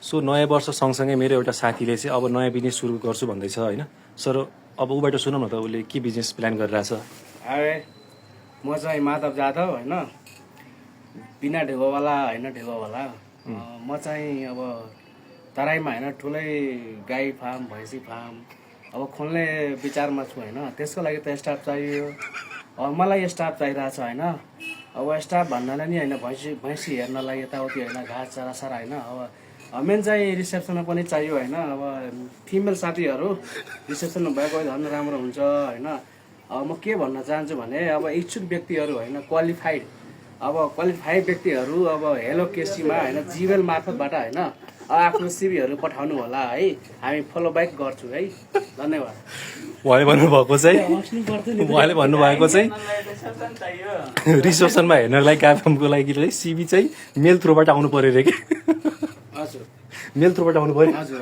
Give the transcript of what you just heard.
so नयाँ वर्ष सँगसँगै मेरो एउटा साथीले चाहिँ अब नयाँ बिजनेस सुरु गर्छु भन्दैछ होइन सर अब ऊबाट सुनौँ न त उसले के बिजनेस प्लान गरिरहेछ अरे म चाहिँ माधव जाधव होइन बिना ढेगोवाला होइन ढेगोवाला म चाहिँ अब तराईमा होइन ठुलै गाई फार्म भैँसी फार्म अब खोल्ने विचारमा छु होइन त्यसको लागि त स्टाफ चाहियो अब मलाई स्टाफ चाहिरहेछ होइन अब स्टाफ भन्नाले नि होइन भैँसी हेर्नलाई यताउति होइन घाँस चरासारा होइन अब मेन चाहिँ रिसेप्सनमा पनि चाहियो होइन अब फिमेल साथीहरू रिसेप्सनमा भएको झन् राम्रो हुन्छ होइन अब म के भन्न चाहन्छु भने अब इच्छुक व्यक्तिहरू होइन क्वालिफाइड व्यक्तिहरू अब हेलो केसीमा होइन जिमेल मार्फतबाट होइन आफ्नो सिभीहरू पठाउनु होला है हामी फलो ब्याक गर्छौँ है धन्यवाद उहाँले भन्नुभएको चाहिँ उहाँले भन्नुभएको चाहिँ रिसेप्सनमा हेर्नलाई कामको लागि चाहिँ सिबी चाहिँ मेल थ्रुबाट आउनु पर्यो अरे कि हजुर मेल थ्रुबाट आउनु पर्यो हजुर